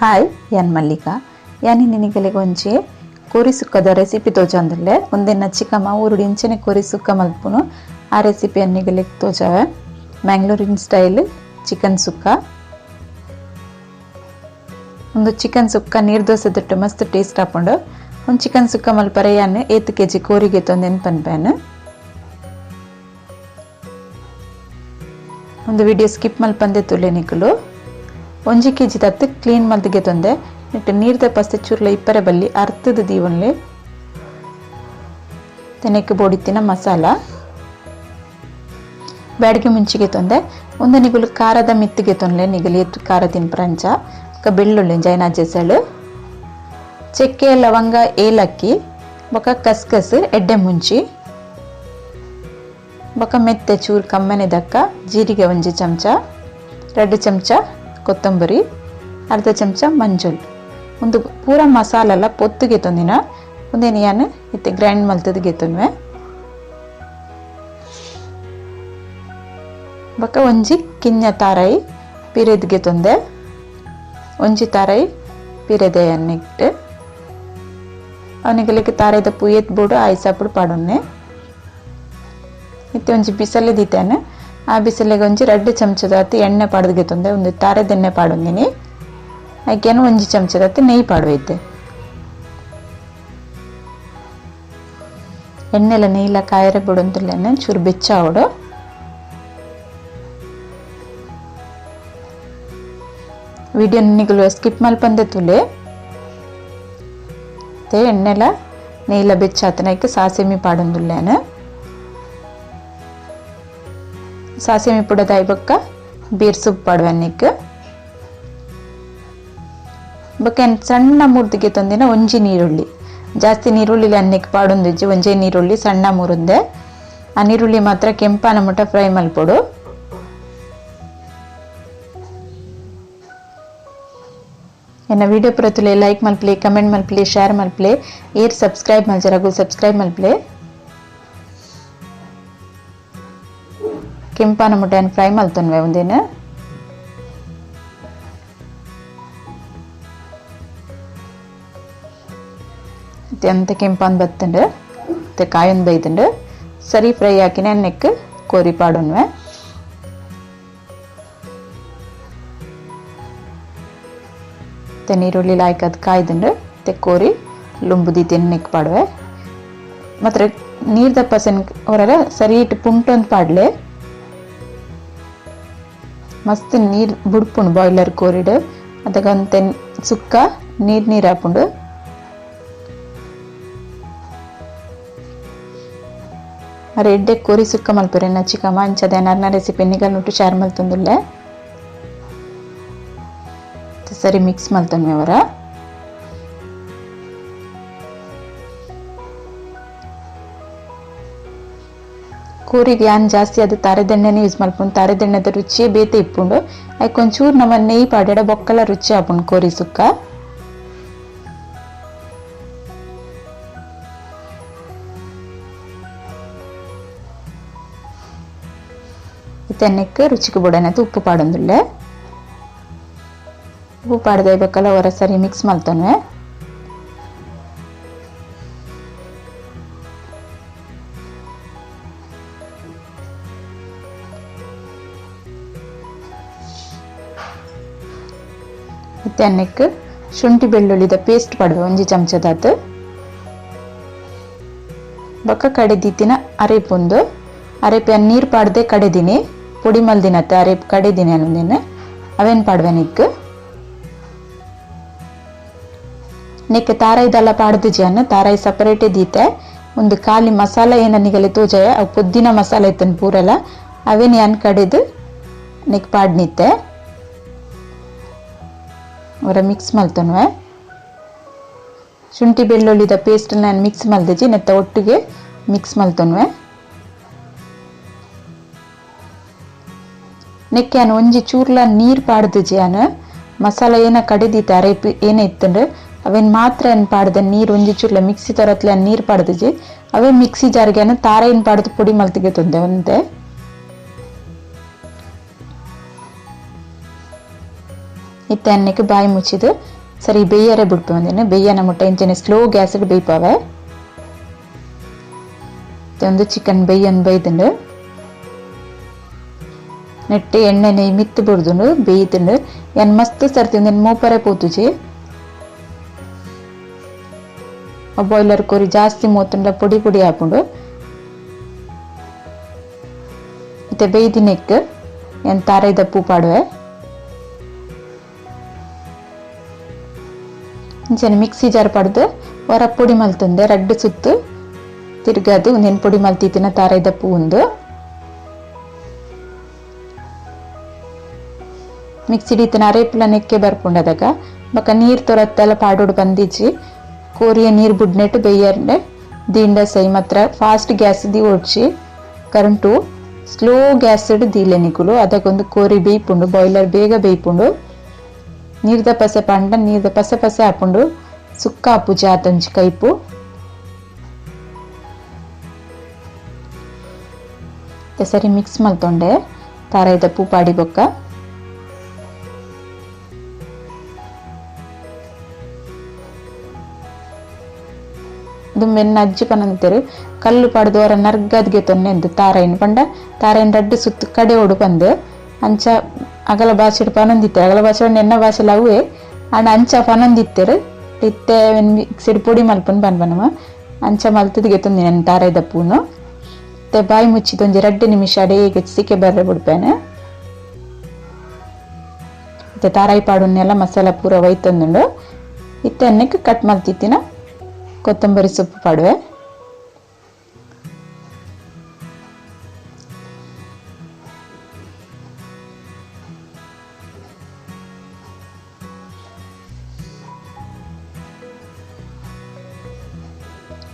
Hi ಯಾನ್ ಮಲ್ಲಿಕಾ ಯಾನಿ ನಿನಿಗಲೆಗ್ ಒಂಜಿ ಕೋರಿ ಸುಕ್ಕದ ರೆಸಿಪಿ ತೋಜೊಂದುಲ್ಲೆ. ಉಂದೆನ್ನ ಚಿಕ್ಕಮ್ಮ ಊರುಡು ಇಂಚನೆ ಕೋರಿ ಸುಕ್ಕ ಮಲ್ಪುನು. ಆ ರೆಸಿಪಿ ನಿಗಲೆಗ್ ತೋಜಾವೆ. ಮ್ಯಾಂಗ್ಳೂರಿನ್ ಸ್ಟೈಲ್ ಚಿಕನ್ ಸುಕ್ಕ. ಉಂದು ಚಿಕನ್ ಸುಕ್ಕ ನೀರ್ ದೋಸೆ ದೊಟ್ಟು ಮಸ್ತ್ ಟೇಸ್ಟ್ ಆಪುಂಡು. ಉಂದು ಚಿಕನ್ ಸುಕ್ಕ ಮಲ್ಪರೆ ಯಾನ್ ಏತ್ ಕೆಜಿ ಕೋರಿಗೆ ತೊಂದೆನ್ ಪನ್ಪೇನ್. ಒಂದು ವಿಡಿಯೋ ಸ್ಕಿಪ್ ಮಲ್ಪಂದೆ ತುಲೆ ನಿಕುಲು. ಒಂಜಿ ಕೆಜಿ ತತ್ತು ಕ್ಲೀನ್ ಮಲ್ತಿಗೆ ತೊಂದೆ ನೆಟ್ಟು ನೀರ್ದ ಪಸ್ತೆ ಚೂರ್ಲ ಇಪ್ಪರೆ ಬಲ್ಲಿ ಅರ್ತದ ದೀವನ್ಲೆ. ತೆನೆಕ್ ಬೋಡಿತ್ತಿನ ಮಸಾಲ ಬ್ಯಾಡಿಗೆ ಮುಂಚಿಗೆ ತೊಂದೆ. ಒಂದು ನಿಗುಲು ಖಾರದ ಮಿತ್ತಿಗೆ ತೊಂದೆ ನಿಗಲಿ ಎತ್ತು ಖಾರ ತಿನ್ಪರಂಚ. ಬೊಕ್ಕ ಬೆಳ್ಳುಳ್ಳಿ ಜೈನಾ ಜೆಸಳು, ಚಕ್ಕೆ ಲವಂಗ ಏಲಕ್ಕಿ, ಬೊಕ್ಕ ಕಸ್ಕಸ್ ಎಡ್ಡೆ ಮುಂಚಿ, ಬೊಕ್ಕ ಮೆತ್ತೆ ಚೂರು ಕಮ್ಮನೆ ದಕ್ಕ ಜೀರಿಗೆ ಒಂಜಿ ಚಮಚ, 2 ಚಮಚ ಕೊತ್ತಂಬರಿ, ಅರ್ಧ ಚಮಚ ಮಂಜುಲ್. ಒಂದು ಪೂರ ಮಸಾಲೆಲ್ಲ ಪೊತ್ತುಗೆ ತೊಂದಿನ ಒಂದೇನು ಯಾನ್ ಇತ್ತೆ ಗ್ರೈಂಡ್ ಮಲ್ತದ ತೊಂದುವೆ. ಬೊಕ್ಕ ಒಂಜಿ ಕಿನ್ಯ ತಾರೈ ಪಿರೆದ್ಗೆ ತೊಂದೆ, ಒಂಜಿ ತಾರೈ ಪಿರೆದೆ ಅನ್ನಿಟ್ಟು ಅವನಿಗೆ ತಾರೈದ ಪುಯೆತ್ ಬೋಡು ಆಯ್ಸಾಪುಡು ಪಾಡೊನ್ನೆ. ಇತ್ತೆ ಒಂಜಿ ಬಿಸಲೆ ದೀತೇನೆ. ಆ ಬಿಸಲೆಗೆ ಒಂಜಿ 2 ಚಮಚದಾತಿ ಎಣ್ಣೆ ಪಾಡ್ದಿಗೆ ತೊಂದೆ, ಒಂದು ತಾರೆದೆಣ್ಣೆ ಪಾಡೊಂದಿನಿ. ಐಕೇನು ಒಂಜಿ ಚಮಚದಾತಿ ನೆಯ್ಯಿ ಪಾಡುವೈತೆ. ಎಣ್ಣೆಲ ನೆಯ್ಯಿಲ ಕಾಯರೆ ಬಿಡೊಂದುಲ್ಲೆನೆ ಚೂರು ಬೆಚ್ಚ ಆವಡು. Video ನಿಗುಲು skip ಮಲ್ಪಂದೆ ತುಲೆ. ಎಣ್ಣೆಲ ನೆಯ್ಯಿಲ ಬೆಚ್ಚಾತನ ಐಕ್ ಸಾಸಿಮಿ ಪಾಡೊಂದುಲ್ಲೇನೆ. ಸಾಸಿಮೆ ಪುಡದಾಯಿ ಬೊಕ್ಕ ಬೀರ್ ಸೂಪ್ ಪಾಡುವನ್ನಿಕ್. ಬೊಕ್ಕ ಸಣ್ಣ ಮೂರ್ತಿಗೆ ತಂದಿನ ಒಂಜಿ ನೀರುಳ್ಳಿ, ಜಾಸ್ತಿ ನೀರುಳ್ಳಿ ಅನ್ನಕ್ಕೆ ಪಾಡೊಂದಿಜ್ಜಿ, ಒಂಜೇ ನೀರುಳ್ಳಿ ಸಣ್ಣ ಮುರುಂದೆ. ಆ ನೀರುಳ್ಳಿ ಮಾತ್ರ ಕೆಂಪಾನ ಮುಟ್ಟ ಫ್ರೈ ಮಲ್ಪೊಡು. ಎನ್ನ ವಿಡಿಯೋ ಪುರತುಲೆ ಲೈಕ್ ಮಲ್ಪಲೆ, ಕಮೆಂಟ್ ಮಲ್ಪಲೆ, ಶೇರ್ ಮಲ್ಪಲೆ, ಏರ್ ಸಬ್ಸ್ಕ್ರೈಬ್ ಮಲ್ಜರಗು ಸಬ್ಸ್ಕ್ರೈಬ್ ಮಲ್ಪಲೆ. ಕೆಂಪಾನ ಮುಟ್ಟೆ ಫ್ರೈ ಮಲ್ತೊನ್ವೆ ಒಂದೇನು. ಅಂತ ಕೆಂಪಾನ್ ಬತ್ತುಂಡು, ಮತ್ತೆ ಕಾಯೊಂದು ಬೈದುಂಡು. ಸರಿ ಫ್ರೈ ಹಾಕಿನ ನೆಕ್ ಕೋರಿ ಪಾಡೊನ್ವೆ. ಮತ್ತೆ ನೀರುಳ್ಳಿ ಲಾಯ್ಕದ್ ಕಾಯ್ದುಂಡು ಮತ್ತೆ ಕೋರಿ ಲುಂಬುದಿ ನೆಕ್ ಪಾಡುವೆ. ಮಾತ್ರ ನೀರ್ದ ಪಸನ್ ಹೊರರ ಸರಿ ಇಟ್ಟು ಪುಂಟೊಂದು ಪಾಡ್ಲೆ. ಮಸ್ತ್ ನೀರು ಬುಡ್ಪುಂಡು ಬಾಯ್ಲರ್ ಕೋರಿಡು. ಅದಕ್ಕಂತೆ ಸುಕ್ಕ ನೀರು ನೀರು ಹಾಪುಂಡು. ಅರೆ ಎಡ್ಡೆ ಕೋರಿ ಸುಕ್ಕ ಮಲ್ಪುರೆ ಚಿಕ್ಕಮ್ಮ ಅಂಚದ ನರ್ನ ರೆಸಿಪಿ ನಿಗಲ್ ನುಟ್ಟು ಶೇರ್ ಮಲ್ತೊಂದುಲ್ಲೆ. ಸರಿ ಮಿಕ್ಸ್ ಮಲ್ತೊನ್ವೆ ಅವರ. ಕೋರಿಗೆ ಯಾನ್ ಜಾಸ್ತಿ ಅದು ತಾರೆದೆಣ್ಣೆನೇ ಯೂಸ್ ಮಲ್ಪುಂಡು. ತಾರೆದೆಣ್ಣೆದ ರುಚಿಯೇ ಬೇತೆ ಇಪ್ಪುಂಡು. ಐಕ್ ಒಂಚೂರು ನಮ್ಮ ನೆಯ್ಯಿ ಪಾಡ್ಯಡ ಬೊಕ್ಕಲ ರುಚಿ ಆಪುಂಡು ಕೋರಿ ಸುಕ್ಕ. ಇತ್ತೆ ರುಚಿಗೆ ಬೊಡನದು ಉಪ್ಪು ಪಾಡೊಂದುಲ್ಲೆ. ಉಪ್ಪು ಪಾಡ್ದೆ ಬೊಕ್ಕಲ ಒರ ಸರಿ ಮಿಕ್ಸ್ ಮಲ್ತೊನ್ವೆ. ಇತ್ತೆ ಅನ್ನಕ್ಕೆ ಶುಂಠಿ ಬೆಳ್ಳುಳ್ಳಿದ ಪೇಸ್ಟ್ ಪಾಡುವೆ ಒಂಜಿ ಚಮಚದಾತ್. ಬೊಕ್ಕ ಕಡೆದೀತಿನ ಅರೆಪುಂದು ಅರೆಪೆ ನೀರು ಪಾಡ್ದೆ ಕಡೆದಿನಿ ಪೊಡಿ ಮಲ್ದಿನತ್ತೆ ಅರೆಪ್ ಕಡೆದಿನಿ ಅನ್ನೊಂದಿನ ಅವೇನ್ ಪಾಡುವೆ ನಿಕ್. ನೆಕ್ ತಾರಾಯ್ದೆಲ್ಲ ಪಾಡ್ದು ಜಿಯನ್ ತಾರಾಯಿ ಸಪರೇಟೇ ದೀತೆ. ಒಂದು ಖಾಲಿ ಮಸಾಲ ಏನ ನಿಗಲೆ ತೋಜಾಯ ಅವು ಪೊದ್ದಿನ ಮಸಾಲೆ ಇತ್ತನ್ ಪೂರೆಲ್ಲ ಅವೇನ್ ಯಾನ್ ಕಡೆದು ನೆಕ್ ಪಾಡ್ನಿತ್ತೆ. ಅವರ ಮಿಕ್ಸ್ ಮಲ್ತೊನ್ವೆ. ಶುಂಠಿ ಬೆಳ್ಳುಳ್ಳಿದ ಪೇಸ್ಟ್ ನಾನು ಮಿಕ್ಸ್ ಮಲ್ದಿಜಿ ನೆತ್ತ ಒಟ್ಟಿಗೆ ಮಿಕ್ಸ್ ಮಲ್ತೊನ್ವೆ. ನೆಕ್ಕೆ ಯಾನ್ ಒಂಜಿ ಚೂರ್ಲ ನೀರು ಪಾಡ್ದಿಜಿ ಯಾನ್. ಮಸಾಲ ಏನ ಕಡೆದೀತೆ ಅರೆಪು ಏನ ಇತ್ತಂಡು ಅವೇನ್ ಮಾತ್ರ ಏನ್ ಪಾಡ್ದೆ ನೀರು ಒಂಜಿ ಚೂರ್ಲ ಮಿಕ್ಸಿ ತರತ್ಲೆ ನೀರು ಪಾಡ್ದಿಜಿ. ಅವೇ ಮಿಕ್ಸಿ ಜಾರಿಗೆ ತಾರೈನ್ ಪಾಡ್ದು ಪೊಡಿ ಮಲ್ತಿಗೆ ತೊಂದೆ ಒಂತೆ. ಇತ್ತೆ ಅನ್ನಕ್ಕೆ ಬಾಯಿ ಮುಚ್ಚಿದು ಸರಿ ಬೇಯರೆ ಬುಡ್ಪೆ ಒಂದಿನ ಬೇಯನ ಮುಟ್ಟ ಇಂಚನೆ ಸ್ಲೋ ಗ್ಯಾಸ್ ಬೇಯ್ಪಾವೆ. ಒಂದು ಚಿಕನ್ ಬೇಯನ್ ಬೇಯ್ದುಂಡು ನೆಟ್ಟು ಎಣ್ಣೆ ನೆಯ್ ಮಿತ್ತು ಬುಡ್ದುಂಡು ಬೇಯ್ದುಂಡು. ಎನ್ ಮಸ್ತ್ ಸರ್ತಿ ಒಂದಿನ ಮೂಪರೆ ಪೋತುಜಿ. ಬಾಯ್ಲರ್ ಕೋರಿ ಜಾಸ್ತಿ ಮೂತುಂಡ ಪೊಡಿ ಪೊಡಿ ಆಪುಂಡು. ಇತ್ತೆ ಬೇಯ್ದಿನೆಕ್ ಎನ್ ತಾರೈದ ಪೂ ಪಾಡುವೆ. ಇಂಚನೆ ಮಿಕ್ಸಿ ಜಾರ್ ಪಡ್ದು ಹೊರ ಪೊಡಿ ಮಲ್ತುಂದೆ ರಡ್ಡು ಸುತ್ತು ತಿರ್ಗದು ಒಂದೇನು ಪೊಡಿ ಮಲ್ತಿತ್ತಿನ ತಾರೈದ ಪೂ ಉಂದು. ಮಿಕ್ಸಿ ಇತ್ತಿನ ಅರೇಪುಲ ನೆಕ್ಕೆ ಬರ್ಪುಂಡದಾಗ ಬೊಕ ನೀರು ತೊರತ್ತೆಲ್ಲ ಪಾಡೋಡು ಬಂದಿಜ್ಜಿ. ಕೋರಿಯ ನೀರು ಬುಡ್ನೆಟ್ಟು ಬೇಯರ್ನೆ ದಿಂಡ ಸೈ ಮಾತ್ರ ಫಾಸ್ಟ್ ಗ್ಯಾಸ್ the ಓಡ್ಚಿ ಕರೆಂಟು ಸ್ಲೋ ಗ್ಯಾಸ್ ದೀಲೆ ನಿಕುಲು. ಅದಕ್ಕೊಂದು ಕೋರಿ ಬೇಯ್ಪುಂಡು, ಬಾಯ್ಲರ್ ಬೇಗ ಬೇಯ್ಪುಂಡು. ನೀರ್ದ ಪಸೆ ಪಂಡ ನೀರ್ದ ಪಸೆ ಪಸೆ ಆಪುಂಡು, ಸುಕ್ಕ ಆಪುಜಿ ಆತೊಂಜಿ ಕೈಪು. ಸರಿ ಮಿಕ್ಸ್ ಮಲ್ತೊಂಡೆ ತಾರಾಯಿದ ಪೂ ಪಾಡಿ ಬೊಕ್ಕ. ದುಂಬೆನ್ನ ಅಜ್ಜಿ ಪನಂದಿತ್ತೆರ್ ಕಲ್ಲು ಪಾಡ್ದು ಹೊರ ನರ್ಗದ್ಗೆ ತೊನ್ನೆಂದು ತಾರೈನ್ ಪಂಡ ತಾರೈನ್ ರಡ್ಡು ಸುತ್ತು ಕಡೆ ಓಡು ಪಂದ್ ಅಂಚ ಅಗಲ ಭಾಷೆಡ್ ಪನೊಂದಿತ್ತೆರ್. ಅಗಲ ಭಾಷೆ ಪಂಡ ಎನ್ನ ಭಾಷೆಲ ಅವ್ವೆ ಆಂಡ ಅಂಚ ಪನೊಂದಿತ್ತೆರ್. ಇತ್ತೆ ಮಿಕ್ಸಿಡ್ ಪೊಡಿ ಮಲ್ಪುನು ಪನ್ಪನಮ ಅಂಚ ಮಲ್ತುದು ಗೆತೊಂದಿನ ತಾರಾಯಿದ ಪೂನು. ಇತ್ತೆ ಬಾಯಿ ಮುಚ್ಚಿದ ಒಂಜಿ 2 ನಿಮಿಷ ಅಡೇಗೆ ಸಿಕೆ ಬರ್ರೆ ಬುಡ್ಪೇನೆ. ಇತ್ತೆ ತಾರಾಯಿ ಪಾಡುನ್ನೆಲ್ಲ ಮಸಾಲ ಪೂರ ಒಯ್ತೊಂದುಂಡು. ಇತ್ತೆ ಅನ್ನಕ್ಕೆ ಕಟ್ ಮಲ್ತಿತ್ತಿನ ಕೊತ್ತಂಬರಿ ಸೊಪ್ಪು ಪಾಡುವೆ.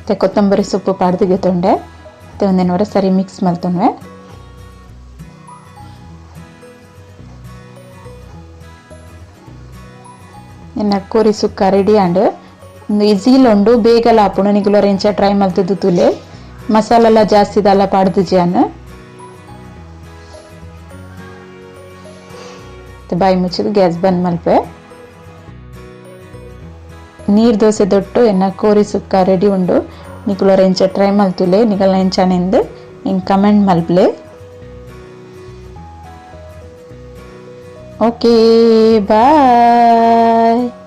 ಇತ್ತೆ ಕೊತ್ತಂಬರಿ ಸೊಪ್ಪು ಪಾಡ್ದು ಗೆತೊಂಡೆ. ಇತ್ತೆ ಒಂದೇನವರ ಸರಿ ಮಿಕ್ಸ್ ಮಲ್ತೊನ್ವೆ. ಎನ್ನ ಕೋರಿ ಸುಕ್ಕ ರೆಡಿ ಆಂಡ್. ಒಂದು ಈಸಿಲ್ ಉಂಡು, ಬೇಗಲ ಆಪುಂಡು. ನಿಗುಲೊರ ಇಂಚ ಟ್ರೈ ಮಲ್ತುದು ತೂಲೆ. ಮಸಾಲೆಲ್ಲ ಜಾಸ್ತಿ ದಾಲ ಪಾಡ್ದುಜಿ ಅನ್. ಬಾಯಿ ಮುಚ್ಚಿದು ಗ್ಯಾಸ್ ಬಂದ್ ಮಲ್ಪೆ. ನೀರ್ ದೋಸೆ ದೊಟ್ಟು ಎನ್ನ ಕೋರಿ ಸುಕ್ಕ ರೆಡಿ ಉಂಡು. ನಿಗುಲೊರ ಇಂಚ ಟ್ರೈ ಮಲ್ತುಲೆ. ನಿಗಲ್ನ ಇಂಚಾನೆಂದು ಇಂಕ್ ಕಮೆಂಟ್ ಮಲ್ಪ್ಲೆ. Okay, bye.